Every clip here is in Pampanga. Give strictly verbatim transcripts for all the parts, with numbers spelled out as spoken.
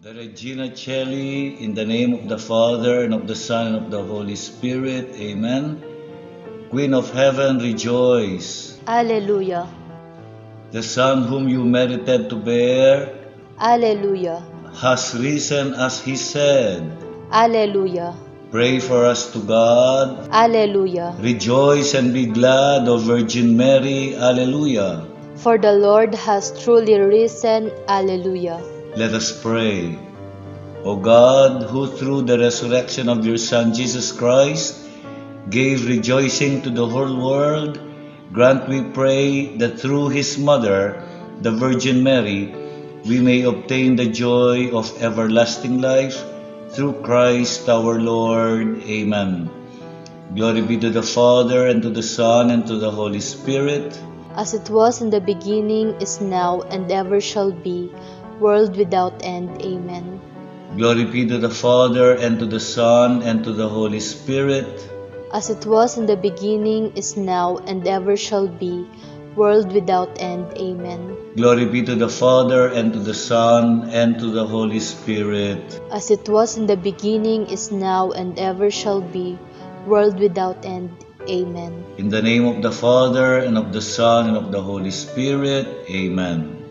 The Regina Caeli, in the name of the Father, and of the Son, and of the Holy Spirit. Amen. Queen of Heaven, rejoice. Alleluia. The Son whom you merited to bear Alleluia. Has risen as he said. Alleluia. Pray for us to God. Alleluia. Rejoice and be glad, O Virgin Mary. Alleluia. For the Lord has truly risen. Alleluia. Let us pray. O God, who through the resurrection of your Son Jesus Christ gave rejoicing to the whole world, grant, we pray, that through his mother, the Virgin Mary, we may obtain the joy of everlasting life through Christ our Lord. Amen. Glory be to the Father, and to the Son, and to the Holy Spirit. As it was in the beginning, is now, and ever shall be, world without end. Amen. Glory be to the Father, and to the Son, and to the Holy Spirit. As it was in the beginning, is now, and ever shall be, world without end. Amen. Glory be to the Father, and to the Son, and to the Holy Spirit. As it was in the beginning, is now, and ever shall be, world without end. Amen. In the name of the Father, and of the Son, and of the Holy Spirit. Amen.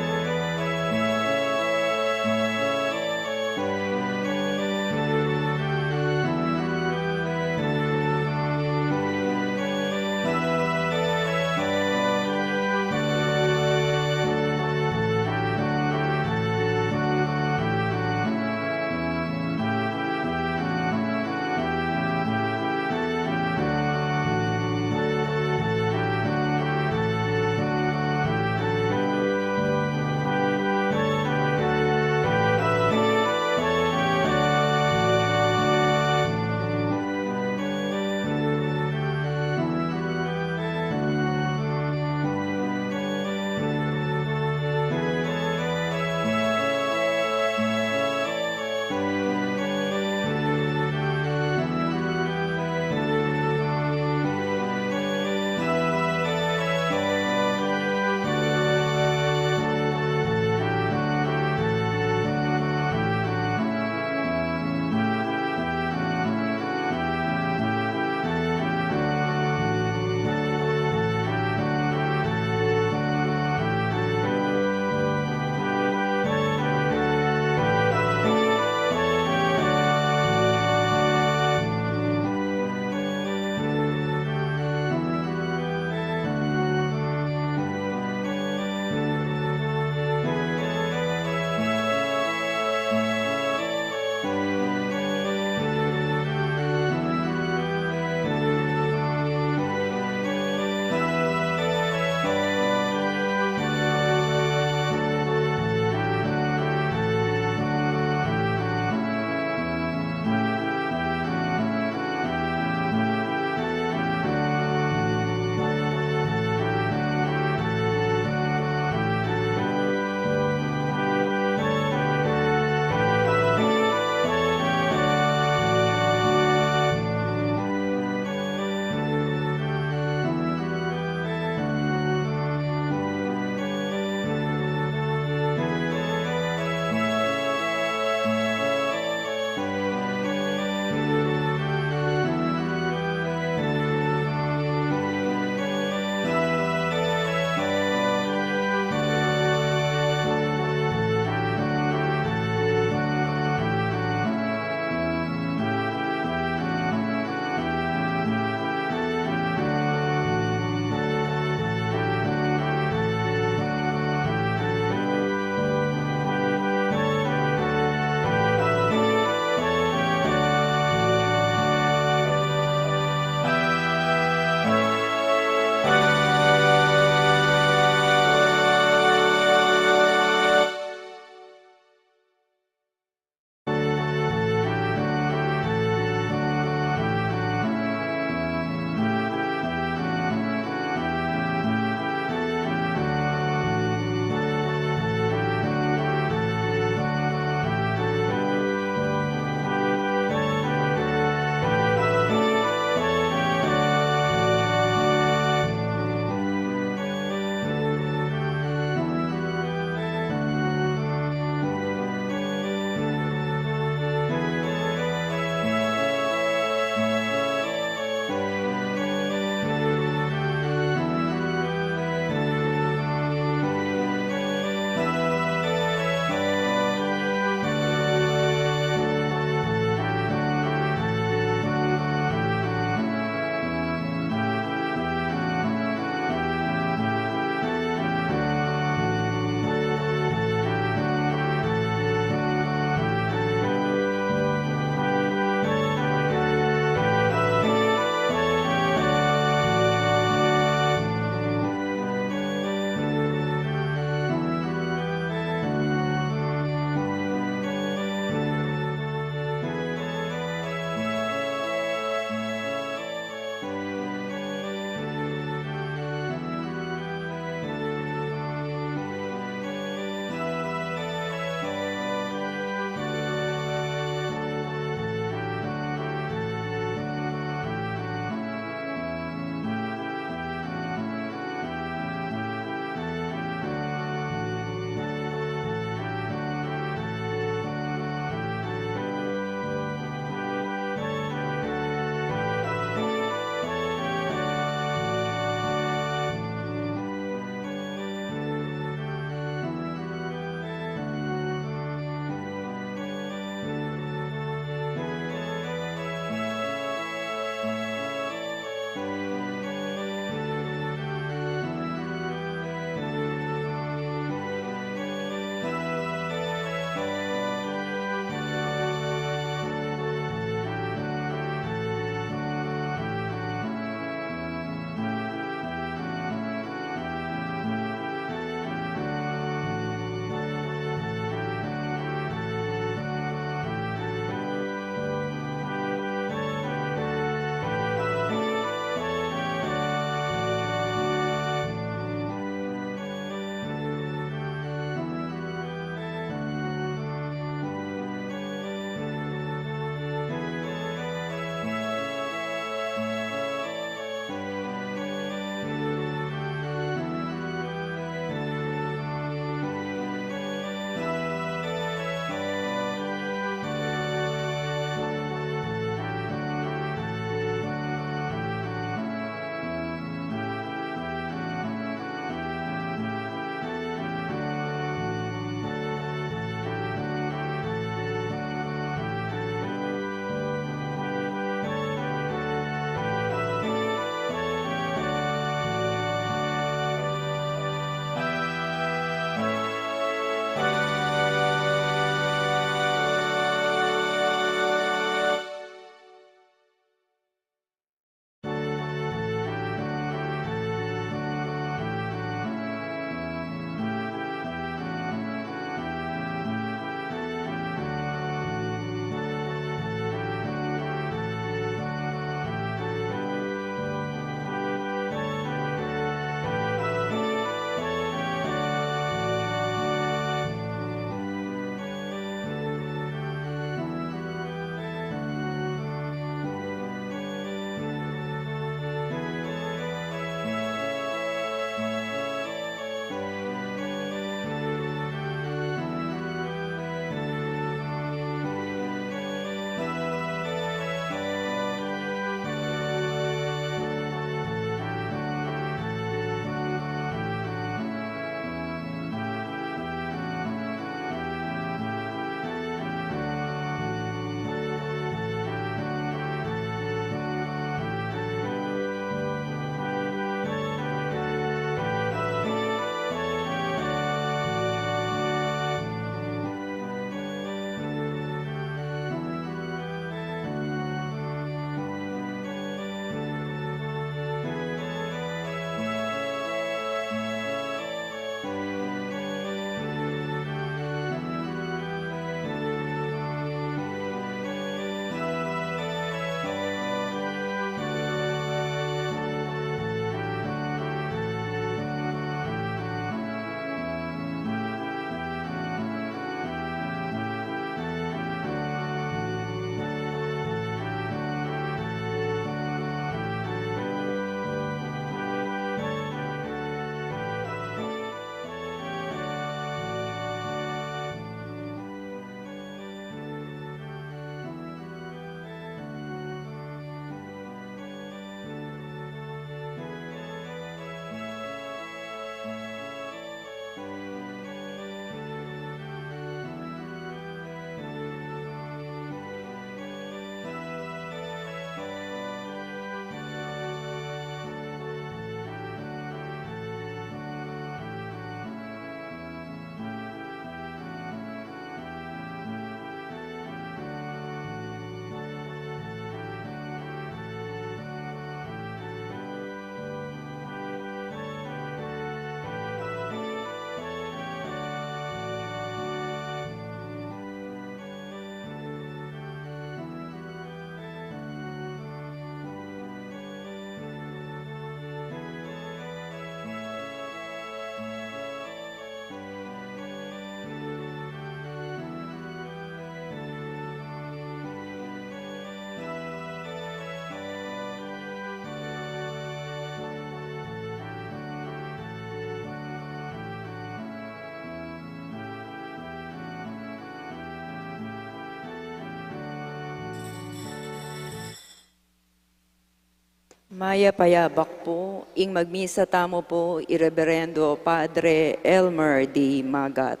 Mayap a yabak pu, ing magmisa tamu pu i Reberendo Padre Elmer D. Magat.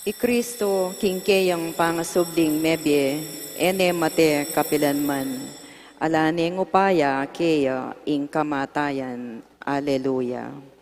I Kristo, king keyang pangasubling mebie, e ne mate kapilanman. Ala neng upaya keya ing kamatayan. Aleluya.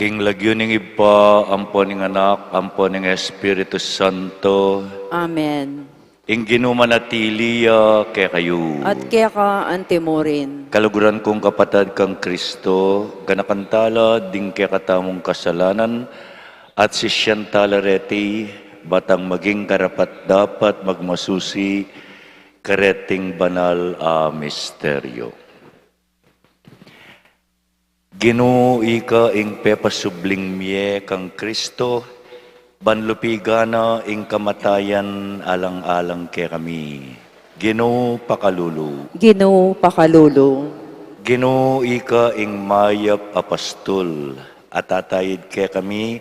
King lagyu ning Ibpa, ampo ning Anak, ampo ning Espiritu Santo. Amen. Ing Ginu manatili ya kekayu. At keka antimurin. Kaluguran kung kapatad kang Kristo, ganakan tala ding kekatamung kasalanan, at sisian tala reti, batang maging karapat-dapat magmasusi kareting banal a misteryo. Ginu, ika ing pepasubling mie kang Kristo, ban lupigan na ing kamatayan alang-alang kekami. Ginu, pakalulu. Ginu, pakalulu. Ginu, ika ing mayap a pastul, at tatayid kekami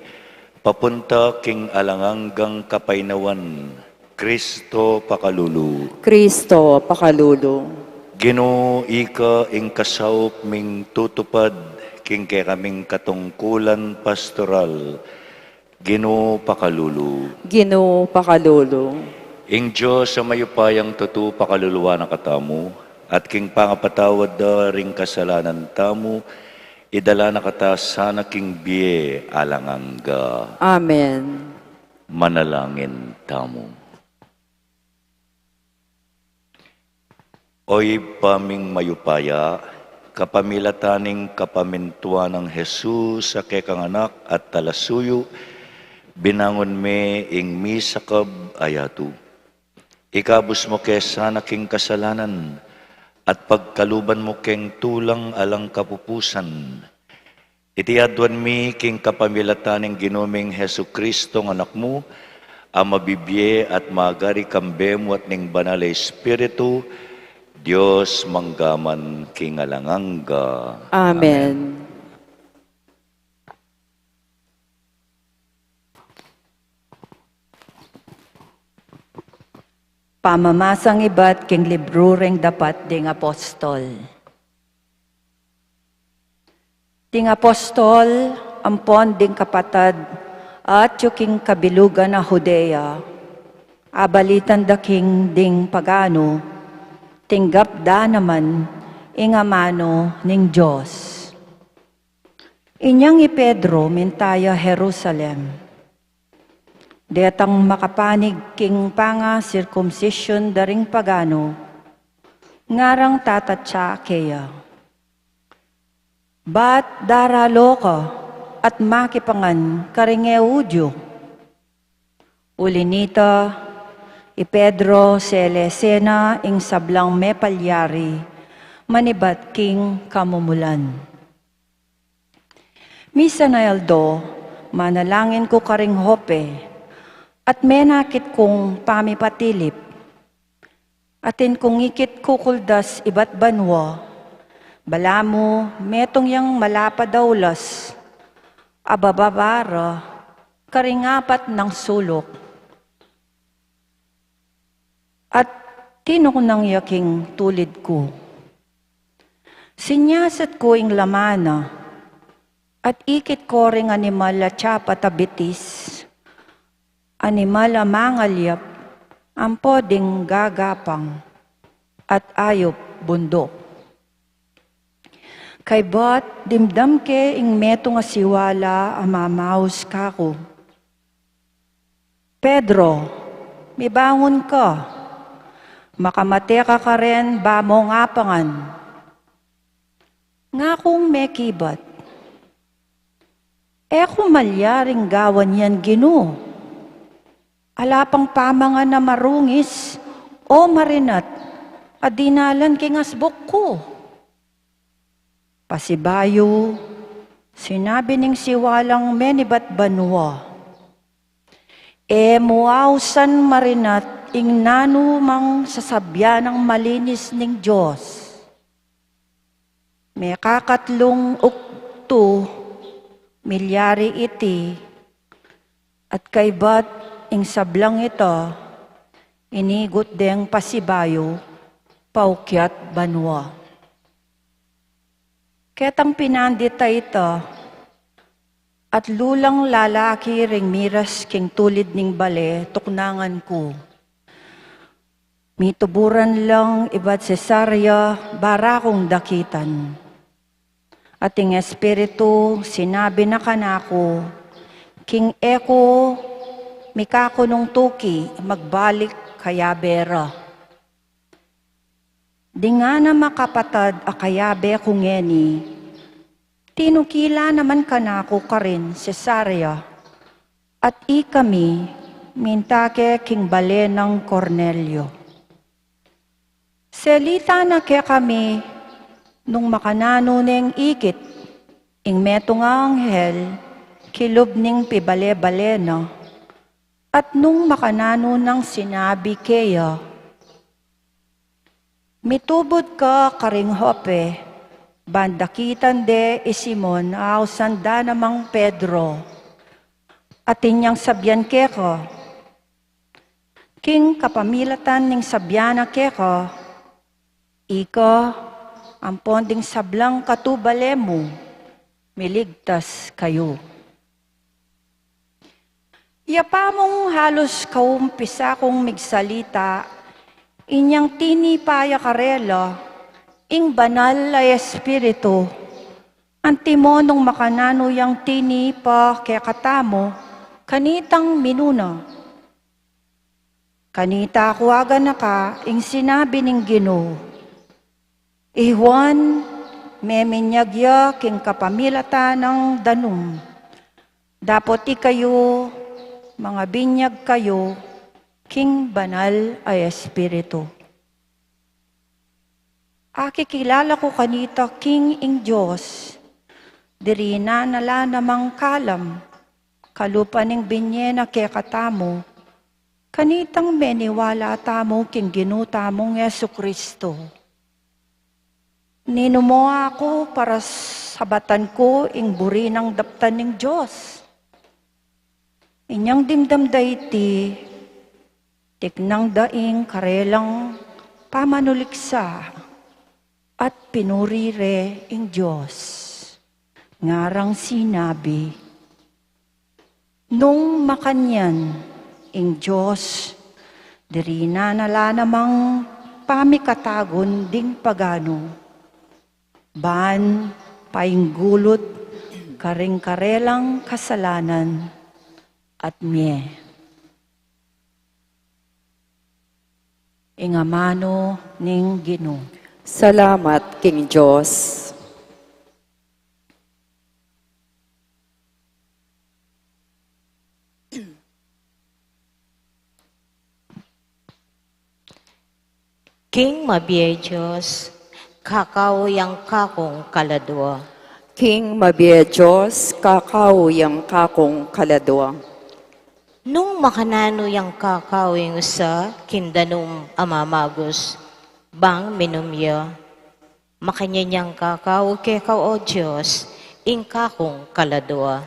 papunta king alang anggang kapaynawan. Kristo, pakalulu. Kristo, pakalulu. Ginu, ika ing kasaup ming tutupad king kekaming katungkulan pastoral. Ginu, pakalulu. Ginu, pakalulu. Ing Dios a mayupayang tutu pakaluluan na katamu, at king pangapatawad da ring kasalanan tamu, idala na kata sana king bie alang angga. Amen. Manalangin tamu. O Ibpa ming mayupaya, kapamilatan ning kapamintuan nang Jesus a kekang Anak at talasuyu, binangun me ing misakab a yatu. Ikabus mu ke sana king kasalanan, at pagkaluban mu keng tulang alang kapupusan. Iti aduan mi king kapamilatan ning Ginu ming Jesucristo, a Anak mu, a mabibie at magari kambe mu at ning Banal a Espiritu, Dios mangga man king alang angga. Amen. Amen. Pamamasang ibat king libru reng Dapat ding Apostol. Ding apostol ampon ding kapatad a atyu king kabilugan a Judea, abalitan da king ding paganu, tinggap da naman ing amanu ning Dios. Inyang i Pedro minta ya Jerusalem. Detang makapanig king panga-circumcision da ring paganu, ngarang tatatsa keya, "Ba't daralu ka at makipangan karing e Judio?" Uli nita, i Pedro selese na ing sablang mepalyari manibat king kamumulan. Misan a aldo, manalangin ku karing Jope, at menakit kung pamipatilip. Atin kung ikit kukuldas ibat banua, balamu metung yang malapad a ulas a bababa ra karing apat nang suluk. At tinuknang ya king tulid ku. Sinyasat ku ing laman na, at ikit ku ring animal a tsapat a bitis, animal a mangalyap, ampo ding gagapang, at ayup bunduk. Kaybat dimdam ke ing metung a siwala a mamaus kaku, "Pedro, mibangun ka, makamate ka karen ba mung apangan." Ngakung mekibat, "E ku malyaring gawan yan, Ginu. Ala pang pamangan a marungis o marinat a dinalan king asbuk ku. Pasibayu, sinabi ning siwalang menibat banua, "E mu ausan marinat ing nanu mang sasabian nang malinis ning Dios." Mekakatlung uktu milyari iti, at kaybat ing sablang ita, inigut deng pasibayu, paukyat banua. Ketang pinandit a ita, atlu lang lalaki ring miras king tulid ning bale tuknangan ku. Mituburan lang ibat Cesarea, barakung dakitan. At ing Espiritu sinabi na kanaku, king e ku mikakunung tuki, magbalik kayabe ra. Ding nganang makapatad a kayabe ku ngeni, tinuki la naman kanaku karin Cesarea, at ikami minta ke king bale nang Cornelio. Selita na kekami nung makananu neng ikit ing metung a anghel kilub ning pibale-bale na, at nung makananu nang sinabi keya, "Mitubud ka karing Jope, ban dakitan de i Simon a ausan da namang Pedro, atin yang sabian keka. King kapamilatan ning sabian na keka, ika ampon ding sablang katubale mu, miligtas kayu." Yapamung halus kaumpisa kung migsalita, inyang tinipa ya karela ing Banal a Espiritu, antimo nung makananu yang tinipa kekatamu kanitang minuna. Kanita ku aganaka ing sinabi ning Ginu, "I Juan, meminyag ya king kapamilatan nang danum. Dapot ikayu, mangabinyag kayu king Banal a Espiritu." Akikilala ku kanita king ing Dios, diri na na la namang kalam, kalupa ning binye na kekatamu, kanitang meniwala tamu king Ginu tamung Jesu-Cristo. Ninumu aku para sabatan ku ing buri nang daptan ning Dios. Inyang dimdam da iti, tiknang da ing karelang pamanuliksa at pinuri re ing Dios. Ngarang sinabi, "Nung makanyan ing Dios, diri na na la namang pamikatagun ding paganu, ban painggulut karing karelang kasalanan at mie." Ing amanu ning Ginu. Salamat king Dios. King mabie Dios, kakau yang kakung kaladua. King mabie Dios, kakau yang kakung kaladua. Nung makananu yang kakau ing usa king danum a mamagus, bang minum ya, makanyan yang kakau keka, O Dios, ing kakung kaladua.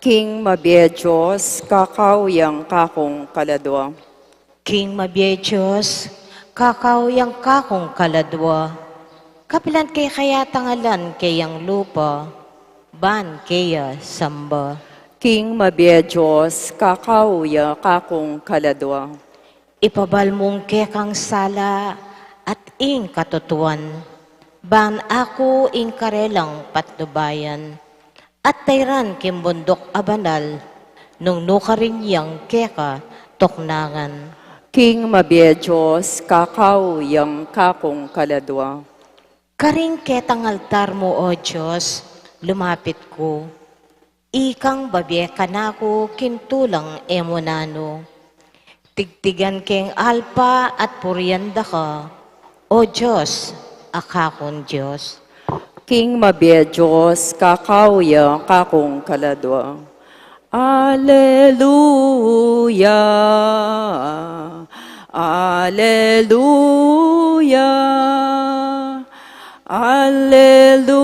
King mabie Dios, kakau yang kakung kaladua. King mabie Dios, kakau yang kakung kaladua. Kapilan kaya tangalan kayang lupa, ban keya samba. King mabie Dios, kakau ya kakung kaladua. Ipabal mung kekang sala at ing katutuan, ban aku ing karelang patnubayan, at tairan king bunduk a banal, nung nukarin yang keka tuknangan. King mabie Dios, kakau yang kakung kaladua. Karing ketang altar mu, O Dios, lumapit ku. Ikang babie kanaku king tulang e mu nanu. Tigtigan keng alpa at purian da ka. O Dios, a kakung Dios. King mabie Dios, kakau ya kakung kaladua. Aleluya, aleluya, aleluya,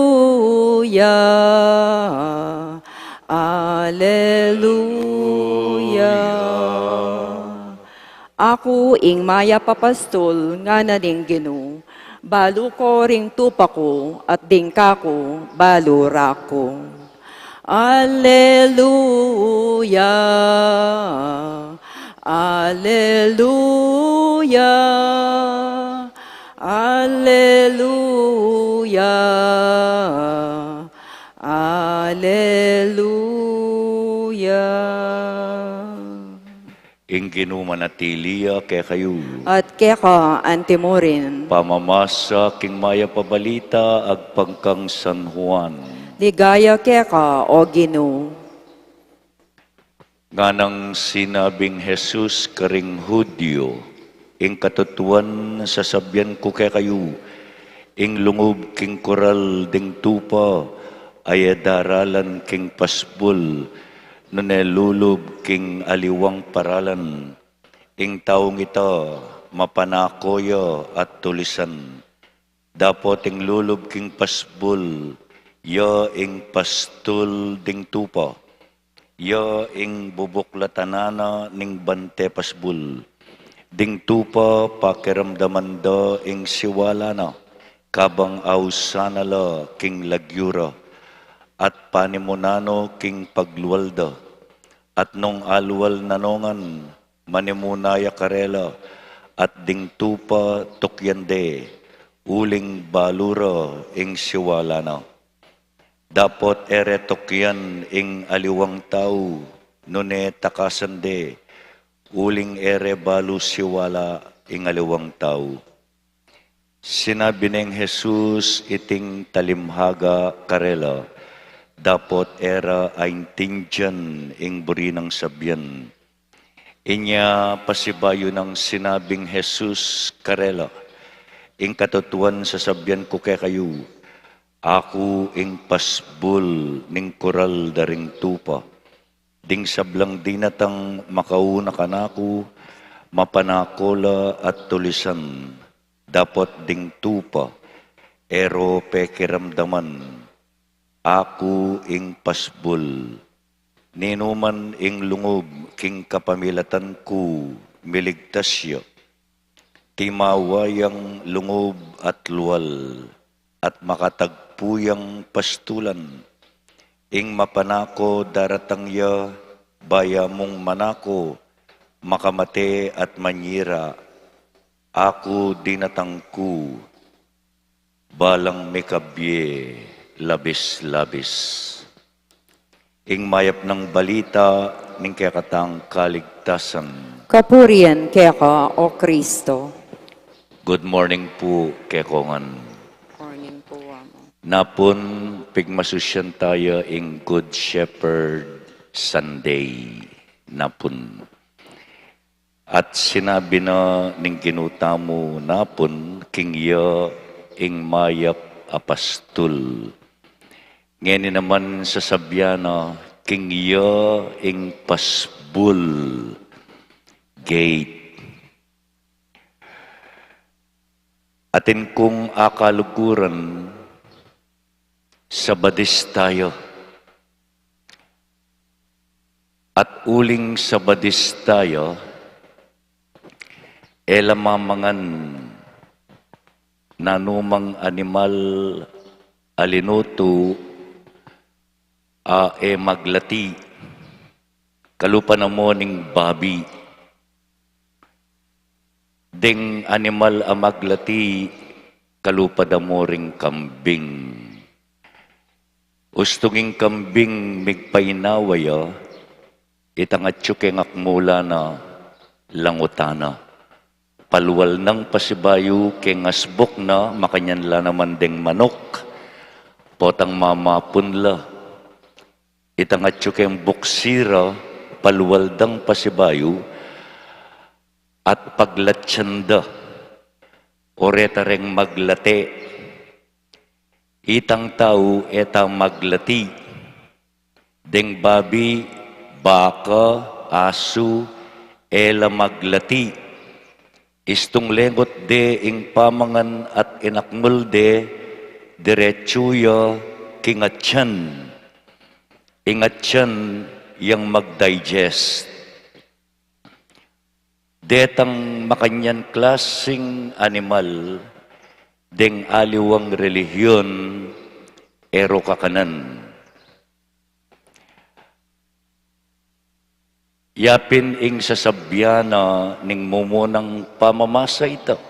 aleluya. Aku ing mayap a pastul, ngana ning Ginu, balu ko ring tupa ku, at ding kaku, balu ra ku. Aleluya, aleluya, aleluya, aleluya. Ing Ginu manatili ya kekayu. At keka anti murin. Pamamasa king mayap a balita agpang kang San Juan. Ligaya keka, O Ginu. Nganang sinabing Jesus karing Judio, ing katutuan sasabian ku kekayu, ing lungub king kural ding tupa, a e daralan king pasbul, nune lulub king aliwang paralan. Ing taung ita, mapanako ya at tulisan. Dapot ing lulub king pasbul, ya ing pastul ding tupa. Ya ing bubuklatan na ning bante pasbul. Ding tupa pakiramdaman da ing siwala na, kabang ausan na la king lagyu ra, at panimunan no king paglual da. At nung alual na no ngan, manimuna ya karela, at ding tupa tukyan de, uling balu ra ing siwala na. Dapot e re tukyan ing aliwang tau, nune takasan de, uling e re balu siwala ing aliwang tau. Sinabi neng Jesus iting talimhaga karela, dapot e ra aintindian ing buri nang sabian. Inya pasibayu nang sinabing Jesus karela, ing katutuan sasabian ku kekayu, aku ing pasbul ning kural da ring tupa. Ding sablang dinatang makauna kanaku, mapanako la at tulisan, dapot ding tupa, e ro pekiramdaman, aku ing pasbul. Ninuman ing lungub king kapamilatan ku, miligtas ya. Timawa yang lungub at lual, at makatagpu yang pastulan. Ing mapanako daratang ya, baya mung manako, makamate at manyira. Aku dinatang ku, balang mikabie labis-labis. Ing mayap nang balita ning kekatang kaligtasan. Kapurian keka, O Kristo. Good morning pu kekongan. Morning pu, Amo. Napun, pigmasusyan taya ing Good Shepherd Sunday. Napun. At sinabi na ning Ginu tamu napun, king iya ing mayap a pastul. Ngeni naman sasabian na, king iya ing pasbul, gate. Atin kung akaluguran, sabadis taya. At uling sabadis taya, e la mamangan nanumang animal a linutu a e maglati, kalupa na mo ning babi. Ding animal a maglati, kalupa da mo ring kambing. Ustung ing kambing migpainawa ya, itang atyu keng akmula na, langutan na. Palual nang pasibayu keng asbuk na, makanyan la naman deng manuk, potang mamapun la. Itang atyu keng buksi ra, palual dang pasibayu, at paglatyan da. O reta reng maglate. Itang tau e ta maglati. Deng babi, baka, asu, e la maglati. Istung lengut de ing pamangan at inakmul de, diretsu ya king atian. Ing atian yang mag-digest. Detang makanyan klasing animal, deng aliwang relihiyon, e ro kakanan. Ya pin ing sasabyan na ning mumunang pamamasa ita.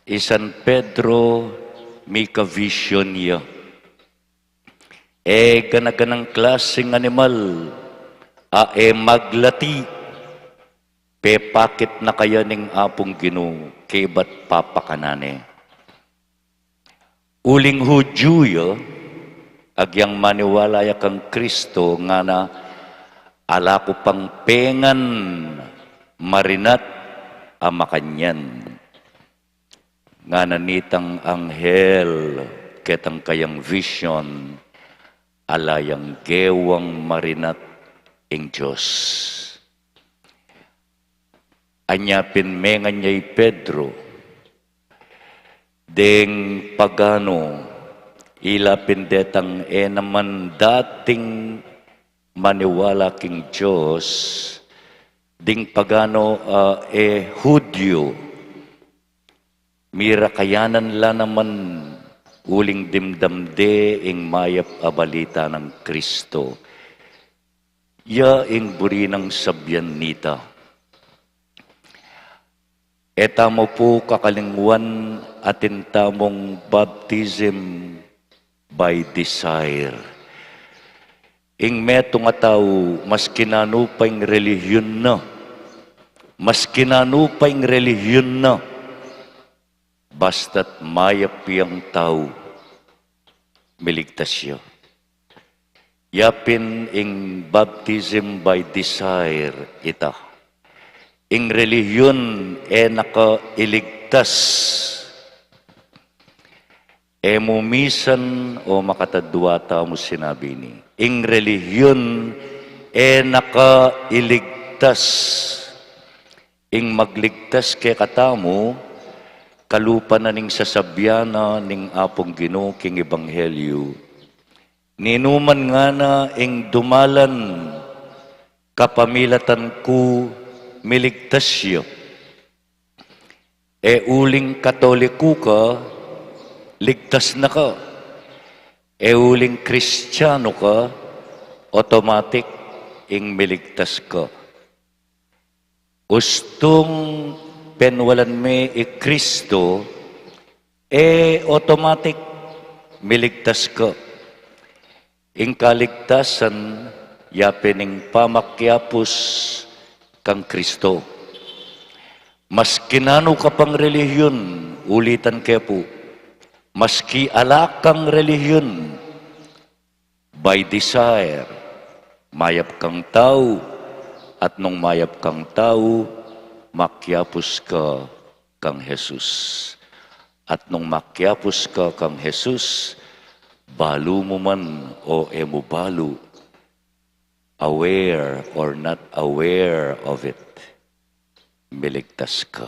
I San Pedro, mika-vision ya. E gana-ganang klasing animal, a e maglati, pepakit na kaya ning Apung Ginu, kaybat papakanan ne. Uling Hudyu ya, agyang maniwala ya kang Kristo, ngana, ala ku pang pengan marinat a makanyan. Ngana nitang anghel, ketang kayang vision, ala yang gewang marinat ing Dios. Anya pin mengan ya i Pedro, deng pagano, ila pin detang e naman dating maniwala king Dios, ding pagano, a e Hudyu, mirakayanan la naman uling dimdam de ing mayap a balita nang Kristo. Ya ing buri nang sabyan nita. E tamu pu kakalingwan atin tamung baptism by desire. Ing metung a tau, maski nanu pa ing relihiyon na, maski nanu pa ing relihiyon na, basta't mayap yang tau, miligtas ya. Ya pin ing baptism by desire ita. Ing relihiyon e na ka iligtas. E mu misan o makatadua tamu sinabi ini, ing relihiyon e na ka iligtas. Ing magligtas kekatamu, kalupa na ning sasabyan na ning Apung Ginu king ebanghelyu. Ninuman ngana ing dumalan kapamilatan ku, miligtas ya. E uling Katoliku ka, ligtas na ka. E uling Kristiyanu ka, automatic ing miligtas ka. Ustung penwalan me i Kristo, e automatic miligtas ka. Ing kaligtasan, ya pin ing pamakiapus kang Kristo. Maski nanu ka pang relihiyon, ulitan ke pu, maski ala kang relihiyon, by desire, mayap kang tau, at nung mayap kang tau, makiapus ka kang Jesus. At nung makiapus ka kang Jesus, balu mu man o e mu balu, aware or not aware of it, miligtas ka.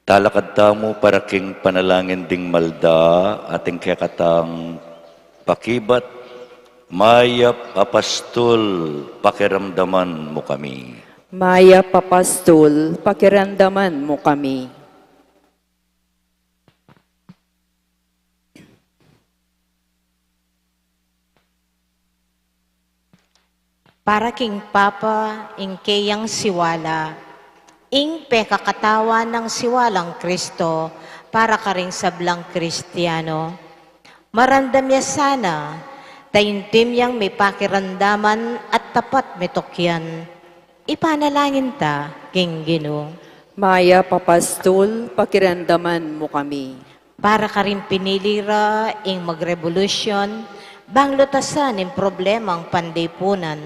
Talakad tamu para king panalangin ding malda, atin kekatang pakibat. Mayap a Pastul, pakiramdaman mu kami. Mayap a Pastul, pakiramdaman mu kami. Para king Papa, ing keyang siwala, ing pekakatawan nang siwalang Kristo, para karing sablang Kristiyano. Maramdam ya sana, tayintim yang mipakiramdaman at tapat mitukyan. Ipanalangin ta king Ginu. Mayap a Pastul, pakiramdaman mu kami. Para karing pinili ra ing magrevolusyon, bang lutasan ing problemang pandipunan.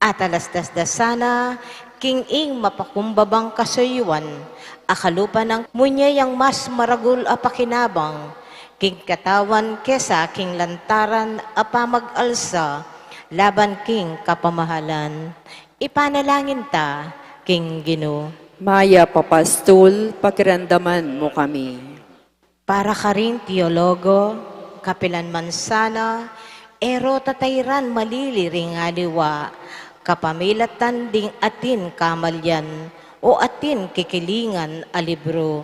At alas dasdasana, king ing mapakumbabang kasuyuan, Akalupa nang munye yang mas maragul a pakinabang king katawan kesa king lantaran a pamag-alsa laban king kapamahalan. Ipanalangin ta king Ginu. Mayap a Pastul, pakiramdaman mu kami. Para karing teologo, kapilan man sana, e ro tatairan malili ring aliwa, kapamilatan ding atin kamalyan o atin kikilingan a libru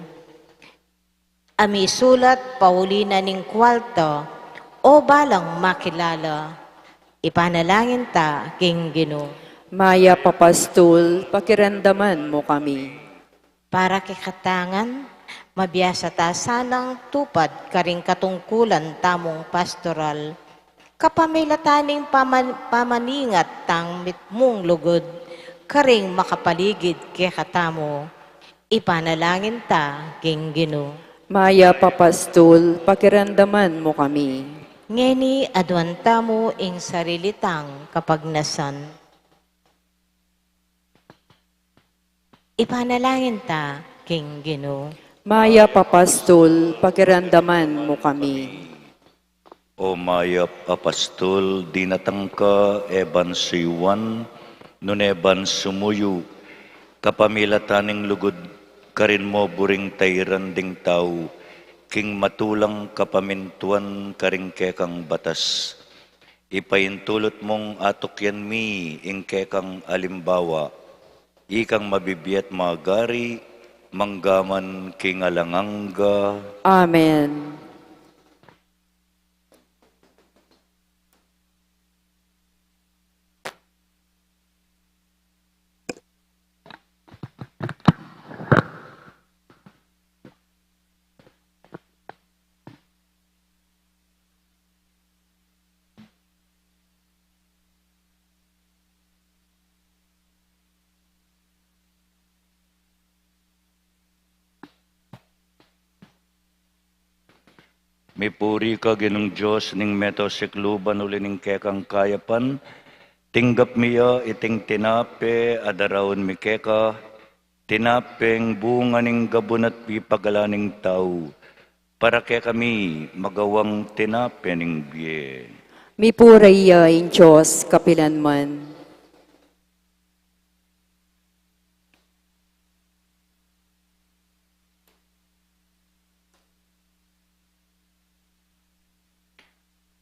a misulat pauli na ning kuarta o balang makilala. Ipanalangin ta king Ginu. Mayap a Pastul, pakiramdaman mu kami. Para kekatang, mabiasa ta sanang tupad karing katungkulan tamung pastoral, kapamilatan ning paman-, pamaningat tang mitmung lugud karing makapaligid kekatamu. Ipanalangin ta king Ginu. Mayap a Pastul, pakiramdaman mu kami. Ngeni aduan tamu ing sarili tang kapagnasan. Ipanalangin ta king Ginu. Mayap a Pastul, pakiramdaman mu kami. O mayap a Pastul, dinatang ka e ban suyuan, nune ban sumuyu, kapamilatan ning lugud karin mo buring tairan ding tau king matulang kapamintuan karing kekang batas. Ipaintulut mung atukyan mi ing kekang alimbawa, ikang mabibie at magari, mangga man king alang angga. Amen. Mipuri ka Ginung Dios ning meto sikluban, uli ning kekang kayapan tinggap mi ya iting tinape a daraun mi keka, tinapeng bunga ning gabun at pipagalan ning tau, para kekami magawang tinape ning bie. Mipuri ya ing Dios kapilan man.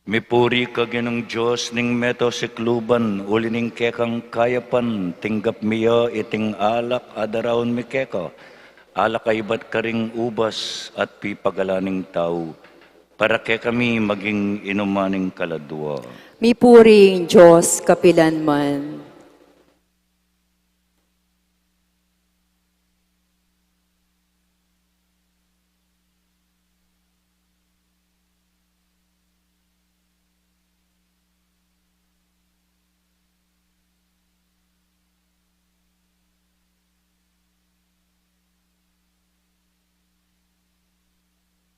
Mipuri ka Ginung Dios ning meto sikluban, uli ning kekang kayapan tinggap mi ya iting alak a daraun mi keka, alak a ibat karing ubas at pipagalan ning tau, para kekami maging inuman ning kaladua. Mipuri ing Dios kapilan man.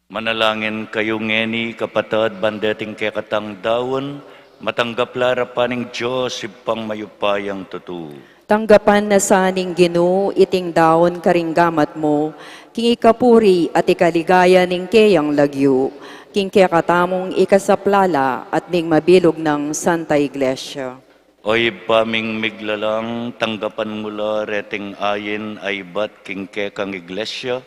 Manalangin kayu ngeni, kapatad, ban deting kekatang daun, matanggap la arapan ning Dios Ibpang mayupayang tutu. Tanggapan na sa ning Ginu iting daun karing gamat mu, king ikapuri at ikaligaya ning keyang lagyu, king kekatamung ikasaplala at ning mabilug nang Santa Iglesia. O Ibpa ming miglalang, tanggapan mu la reting ain a ibat king kekang Iglesia,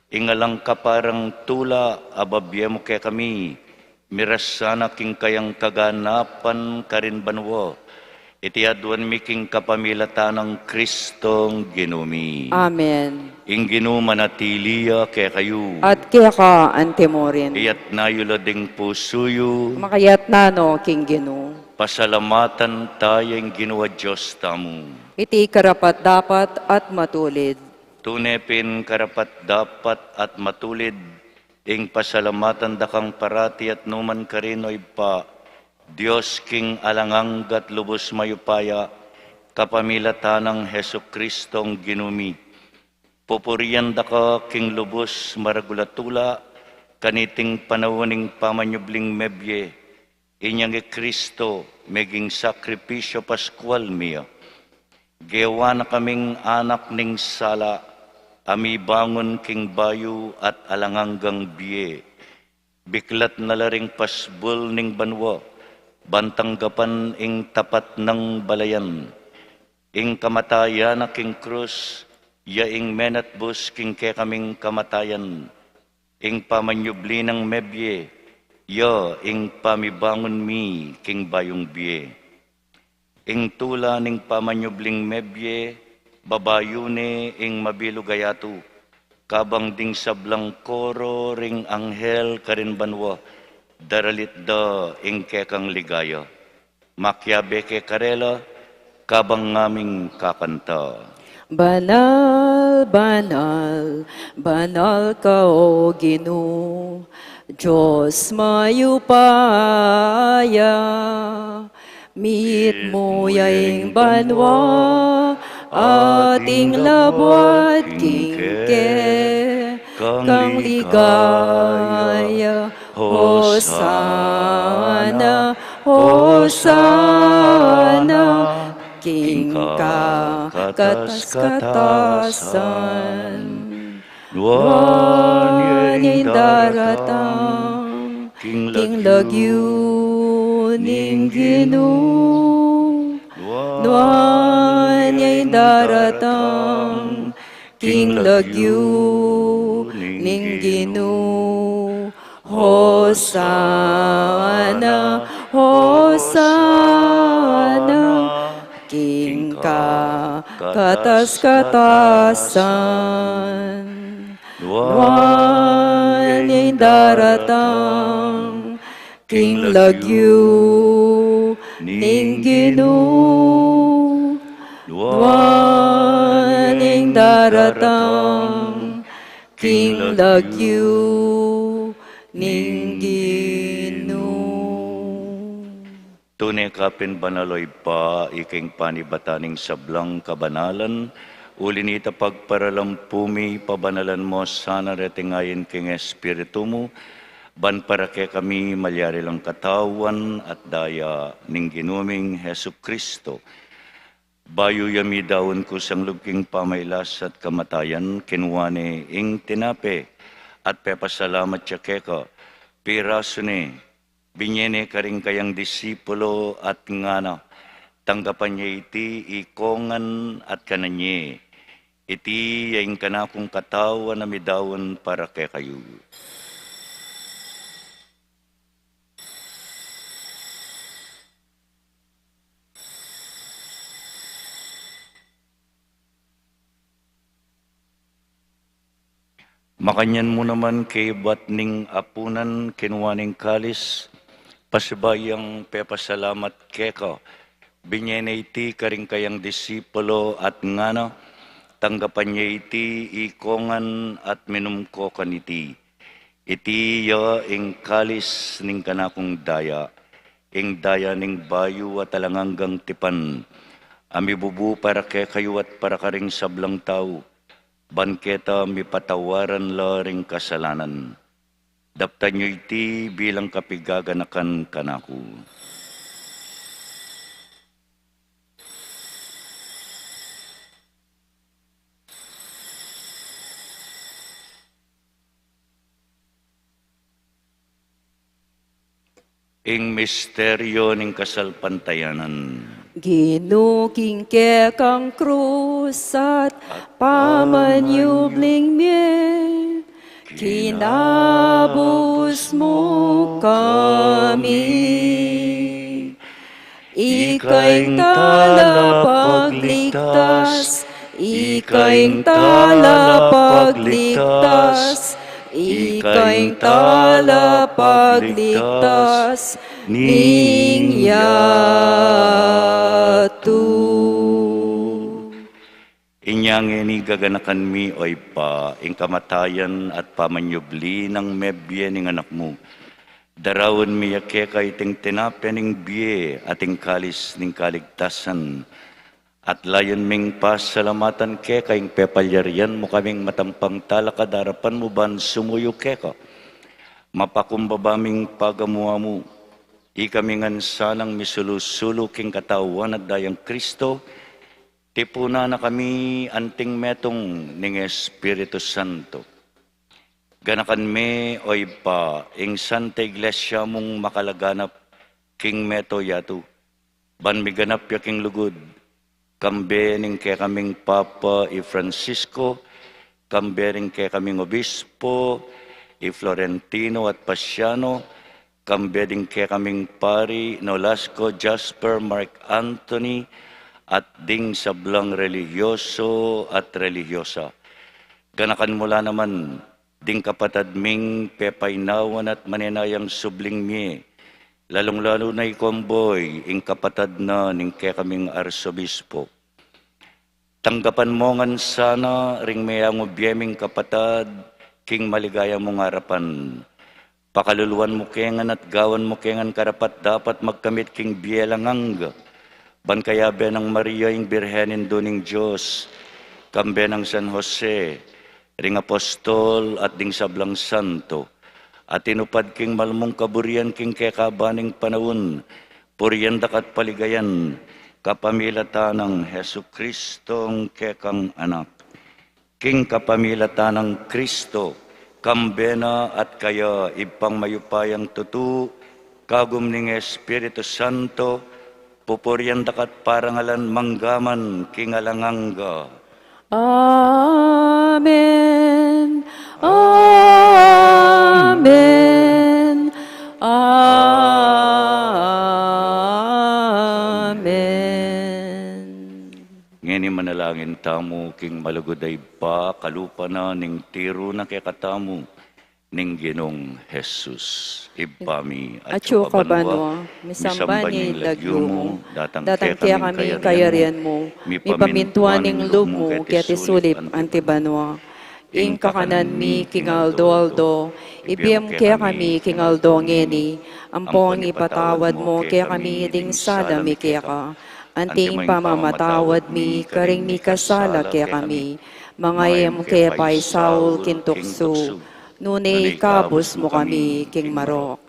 ing alang kaparang tula a babie mu kekami, miras sana king kayang kaganapan karin banua. Iti aduan mi king kapamilatan nang Kristong Ginu mi. Amen. Ing Ginu manatili ya kekayu. At keka antimurin. Iyatna yu la ding pusu yu. Makayatna no king Ginu. Pasalamatan ta ya ing Ginu a Dios tamu. Iti karapat-dapat at matulid. Tune pin karapat-dapat at matulid ing pasalamatan da kang parati at numan karin, O Ibpa, Dios king alang angga at lubus mayupaya, kapamilatan nang Jesucristong Ginu mi. Pupurian da ka king lubus maragul a tula, kaniting panaun ning pamanyubling mebie, inyang i Kristo meging sakripisyo Paskual mi ya. Gewa na kaming anak ning sala, a mibangun king bayu at alang anggang bie. Biklat na la ring pasbul ning banua, ban tanggapan ing tapat nang balayan. Ing kamatayan na king krus, ya ing menatbus king kekaming kamatayan. Ing pamanyubli nang mebie, ya ing pamibangun mi king bayung bie. Ing tula ning pamanyubling mebie, babayu ne ing mabilug a yatu, kabang ding sablang koro ring anghel karin banua, daralit da ing kekang ligaya. Makiabe ke karela, kabang ngaming kakanta. Banal, banal, banal ka, O Ginu, Dios mayupaya, mitmu ya ing banua, at ing labuad king kekang ligaya. Hosana, Hosana, king kakatas-katasan. Nuan ya ing daratang king lagyu ning Ginu. Nuan ya ing daratang king lagyu ning Ginu. Hosana, Hosana, king kakatas-katasan. Nuan ya ing daratang king lagyu ning Ginu. Nuan ya ing daratang king lagyu ning Ginu. Tune ka pin banal, O Ibpa, ika ing panibatan ning sablang kabanalan. Uli na nita pagparalampu mi, pabanalan mu sana reting ain king Espiritu mu, ban para kekami malyari lang katawan at daya ning Ginu ming Jesucristo. Bayu ya midaun kusang lub king pamailas at kamatayan, kinua ne ing tinape at pepasalamat ya keka, pirasu ne, binie ne karing kayang disipulo at ngana, tanggapan ye iti ikongan at kanan ye. Iti ya ing kanakung katawan a midaun para kekayu. Makanyan mu naman kaibat ning apunan, kinua ne ing kalis, pasibayu yang pepasalamat keka, binie ne iti karing kayang disipulo at ngana, tanggapan ye iti ikongan at minum ko kaniti. Iti ya ing kalis ning kanakung daya, ing daya ning bayu at alang anggang tipan, a mibubu para kekayu at para karing sablang tau, ban keta mipatawaran la ring kasalanan. Daptan yu iti bilang kapigaganakan kanaku. Ing misteryo ning kasalpantayanan. Ginu, king kekang krus at pamanyubling mie, kinabus mu kami. Ika ing talapagligtas, ika ing talapagligtas, ika ing talapagligtas ning yatu. Inya ngeni gaganakan mi, O Ibpa, ing kamatayan at pamanyubli nang mebie ning Anak mu. Daraun mi ya keka iting tinape ning bie at ing kalis ning kaligtasan. At layun ming pasalamatan keka ing pepalyarian mu kaming matampang talakad king arapan mu ban sumuyu keka. Mapakumbaba ming pagamu-amu, ikami ngan sanang misulu-sulu king katawan at dayang Kristo, Tipunan na kami anting metung ning Espiritu Santo. Ganakan me, O Ibpa, ing Santa Iglesia mung makalaganap king mabilug a yatu, ban miganap ya king lugud, kambe ning kekaming Papa i Francisco, kambe ning kekaming Obispo i Florentino at Pasiano, kambe ding kekaming Pari Nolasco, Jasper, Mark Anthony, at ding sablang relihiyoso at relihiyosa. Ganakan mu la naman ding kapatad ming pepainawan at manenayang subling mie, lalung-lalu na i Komboy, ing kapatad na ning kekaming Arsobispo. Tanggapan mu ngan sana ring meangu bie ming kapatad king maligaya mung arapan. Pakaluluan mu ke ngan at gawan mu ke ngan karapat-dapat magkamit king bie alang angga, ban kayabe nang Maria ing Birhen Indu ning Dios, kambe nang San Jose, ring apostol at ding sablang santo, a tinupad king malmung kaburian king kekaba ning panaun, purian da ka at paligayan kapamilatan nang Jesucristong kekang Anak. King kapamilatan nang Kristo, kambe na at kaya, Ibpang mayupayang tutu, kagum ning Espiritu Santo, pupurian da ka at parangalan manggaman king alang angga. Amen. Amen. Amen. Ngeni manalangin tamu king malugud a Ibpa, kalupa na ning tiru na kekatamu ning Ginung Jesus. Ibpa mi, atsu ka banua, misamban ya ing lagyu mu, datang kekami ing kayarian mu, mipamintuan ing lub mu keti sulip anti banua. Ing kakanan mi king aldo-aldo, ibie mu kekami king aldo ngeni, ampon ipatawad mu kekami ding sala mi keka, anti ing pamamatawad mi karing mikasala kekami. Manga e mu ke paisaul king tuksu, nune ikabus mu kami king marok.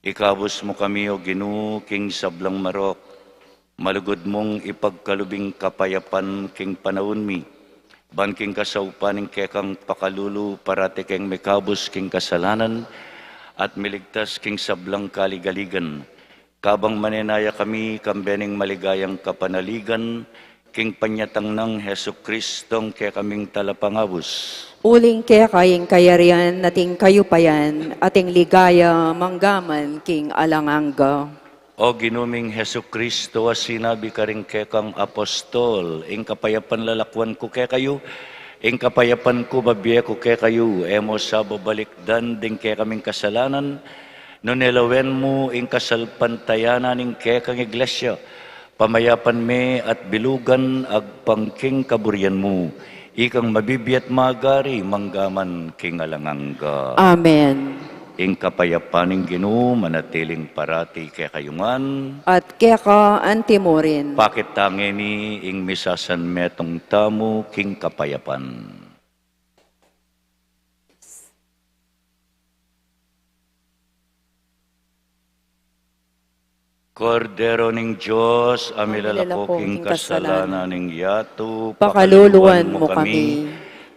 Ikabus mu kami, O Ginu, king sablang marok. Malugud mung ipagkalub ing kapayapan king panaun mi, ban king kasaupan ning kekang pakalulu parati keng mikabus king kasalanan at miligtas king sablang kaligaligan. Kabang manenaya kami kambe ning maligayang kapanaligan, king panyatang nang Jesucristong kekaming Talapangabus. Uling keka ing kayarian at ing kayupayan at ing ligaya manggaman king alang angga. O Ginu ming Jesucristo, a sinabi karing kekang apostol, ing kapayapan lalakwan ku kekayu, ing kapayapan ku babie ku kekayu, e mu sa babalikdan ding kekaming kasalanan, nune lawen mu ing kasalpantayanan ning kekang Iglesia, pamayapan me at bilugan agpang king kaburian mu, ikang mabibie at magari manggaman king alang angga. Amen. Ing kapayapan ning Ginu manatiling parati kekayu ngan. At keka anti murin. Pakit ta ngeni ing misasanmetung tamu king kapayapan. Kordero ning Dios, a milalako king kasalanan ning yatu, pakaluluan mu kami.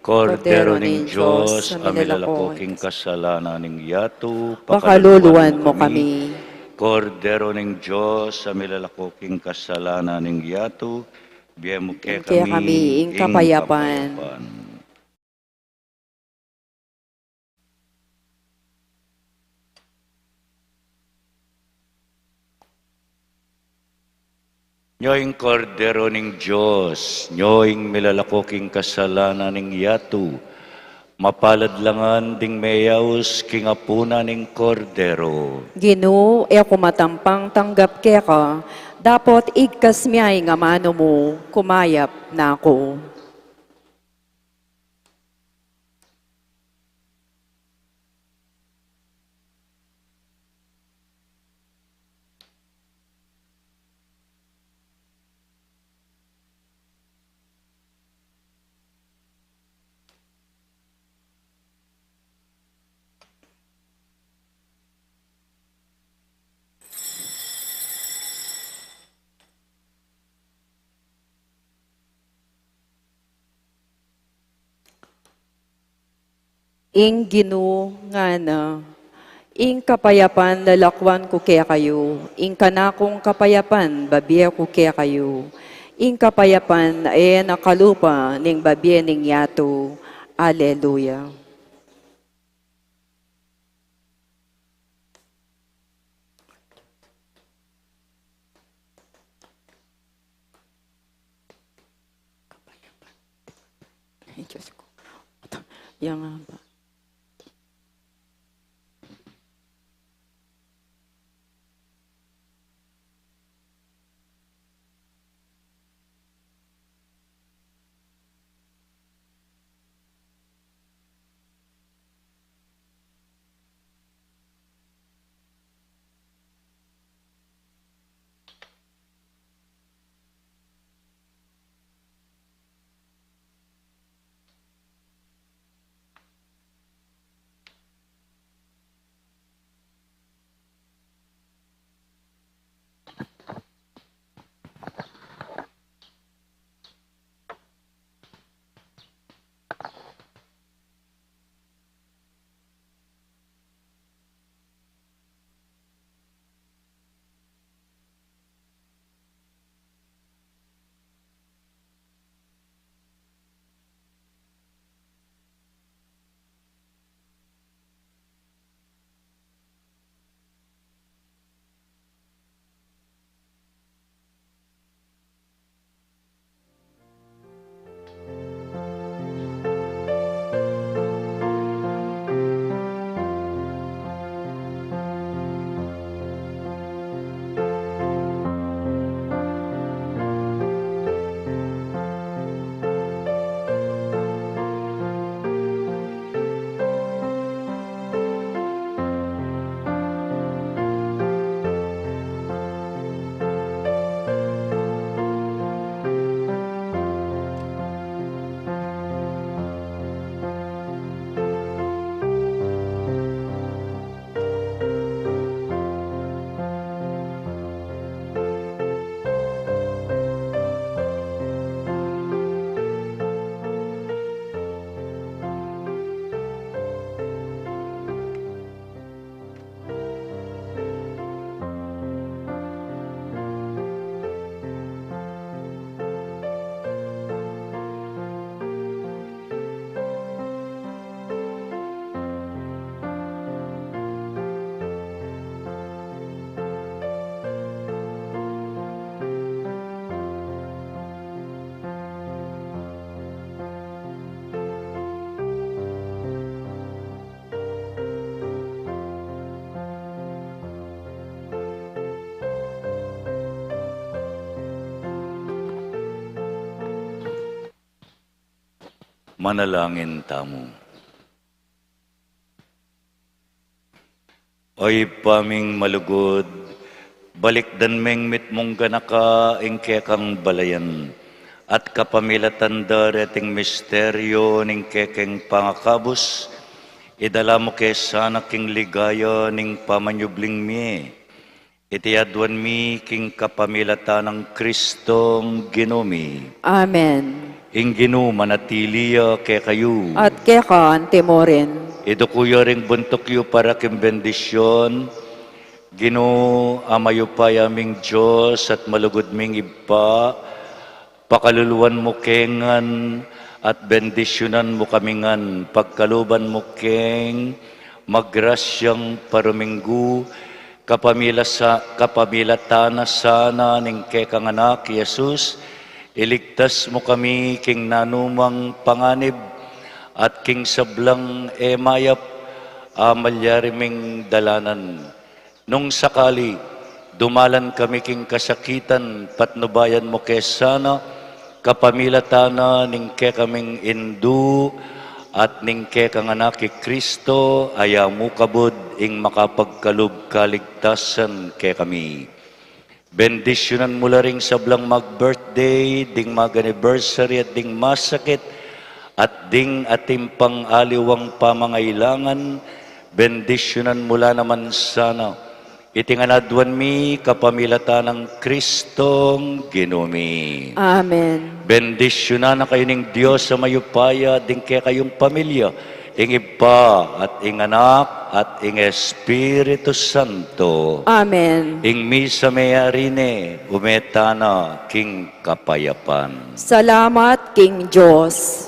Kordero ning Dios, a milalako king kasalanan ning yatu, pakaluluan mu kami. Kordero ning Dios, a milalako king kasalanan ning yatu, bie mu kekami ing kapayapan. Nyo ing Kordero ning Dios, nyo ing milalako king kasalanan ning yatu, mapalad la ngan ding meyaus king apunan ning Kordero. Ginu, e ku matampang tanggap keka, dapot igkas mu ing amanu mu, kumayap na ku. Ing Ginu ngana, ing kapayapan lalakwan ku kekayu, ing kanakung kapayapan babie ku kekayu, ing kapayapan a e na kalupa ning babie ning yatu. Aleluya. Ay, Diyos ko. Yang haba. Manalangin tamu. O Ibpa ming malugud, balikdan meng mitmung ganaka ing kekang balayan, at kapamilatan da reting misteryo ning kekeng pangakabus, idala mu ke sana king ligaya ning pamanyubling mie. Iti aduan mi king kapamilatan nang Kristong Ginu mi. Amen. Ing Ginu manatili ya kekayu. At keka antimurin. Iduku yu ring buntuk yu para king bendisyun. Ginu, a mayupaya ming Dios at malugud ming Ibpa, pakaluluan mu ke ngan at bendisyunan mu kami ngan, pagkaluban mu keng magrasyang paruminggu, kapamilasa-, kapamilatan na sana ning kekang Anak, i Jesus, iligtas mu kami king nanumang panganib at king sablang e mayap a malyari ming dalanan. Nung sakali dumalan kami king kasakitan, patnubayan mu ke sana, kapamilatan na ning kekaming Indu at ning kekang Anak, i Kristo, a ya mu kabud ing makapagkalub kaligtasan kekami. Bendisyunan mu la ring sablang mag-birthday, ding mag-anniversary, at ding masakit, at ding atin pang aliwang pamangailangan, bendisyunan mu la naman sana. Iti ngan aduan mi kapamilatan nang Kristong Ginu mi. Amen. Bendisyunan na kayu ning Dios a mayupaya, ding kekayung pamilya, Ing Ibpa at ing Anak at ing Espiritu Santo. Amen. Ing misa meyari ne, ume tana king kapayapan. Salamat king Dios.